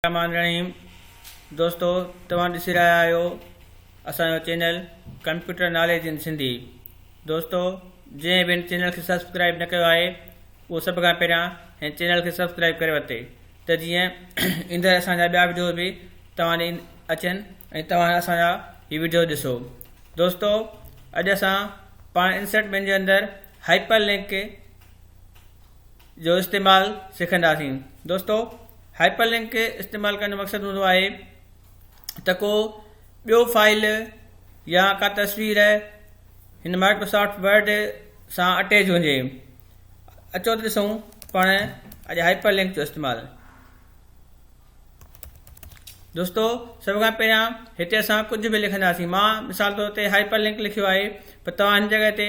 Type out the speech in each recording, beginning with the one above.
الرحمان الرحيم دوستو توهان ڏسي رهيا آهيو اسان جو channel computer knowledge in Sindhi دوستو جنهن به هن چينل کي سبسڪرائب نه ڪيو آهي اهو سڀ کان پهريان هن چينل کي سبسڪرائب ڪري وٺي ته جيئن ايندڙ اسان جا ٻيا وڊيو به توهان ڏي اچن ۽ توهان اسان جا هي وڊيو ڏسو دوستو اڄ اسان پاڻ انسرٽ مينيو جي اندر هائپر لنڪ جو استعمال سکنداسين. دوستو هائپر لنڪ کي استعمال ڪرڻ جو مقصد هوندو آهي ته ڪو ٻيو فائل يا ڪا تصوير هن مائڪروسافٽ ورڊ سان اٽيچ هجي. اچو ته ڏسون پاڻ اڄ هائپر لنڪ جو استعمال. دوستو سڀ کان پهريان هتي اسان ڪجهه به لکنداسين مان مثال طور تي هائپر لنڪ لکيو آهي پر توهان هن جڳهه تي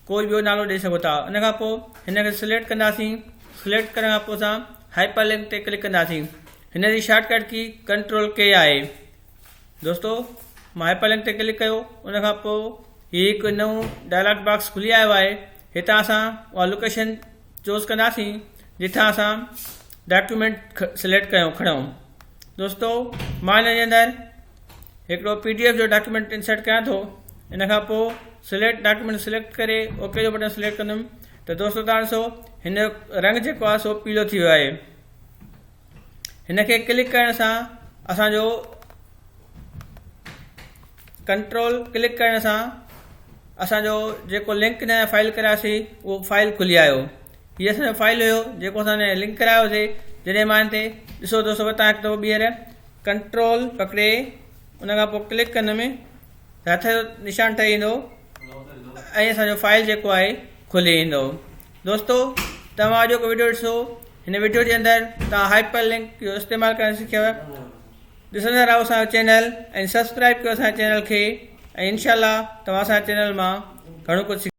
ڪوئي ٻيو نالو ڏئي سگهو ٿا ان کان پوء هن کي سليڪٽ ڪنداسين سليڪٽ ڪرڻ کان پوء اسان هائپر لنڪ تي ڪلڪ ڪنداسين هن جي شارٽ ڪٽ ڪي ڪنٽرول ڪي آهي دوستو مان هائپر لنڪ تي ڪلڪ ڪيو ان کان پوء هي هڪ نئون ڊائلاگ باڪس کلي آيو آهي هتان اسان اها لوڪيشن چوز ڪنداسين جتان اسان ڊاڪيومينٽ سليڪٽ ڪيون کڻون دوستو مان هن جي اندر هڪڙو پي ڊي ايف جو ڊاڪيومينٽ انسرٽ ڪيان ٿو ان کان پوء سليڪٽ ڊاڪيومينٽ سليڪٽ ڪري اوڪي جو بٽن سليڪٽ ڪندم ته دوستو تان ڏسو هن جو رنگ جيڪو آهي سو پيلو ٿي ويو آهي هن کي ڪلڪ ڪرڻ سان اسان جو ڪنٽرول ڪلڪ ڪرڻ سان اسان جو جيڪو لنڪ نه فائل ڪرايوسي اهو فائل کلي آيو هي اسان جو فائل هيو جيڪو اسان لنڪ ڪرايوسي جڏهن مان هن تي ڏسو دوستو تان هڪ دفعو ٻيهر ڪنٽرول پڪڙي ان کان پوء ڪلڪ ڪندم ته هٿ جو نشان ٺهي ايندو ۽ اسان جو فائل جيڪو آهي کلي ايندو دوستو توهان اڄوڪو وڊيو ڏسو هن وڊيو جي اندر توهان هائپر لنڪ جو استعمال ڪرڻ سکيو ڏسندا رهو اسان جو چينل ۽ سبسڪرائب ڪيو اسان جي چينل کي ۽ انشاء الله توهان اسان جي چينل مان گهڻو ڪجهه.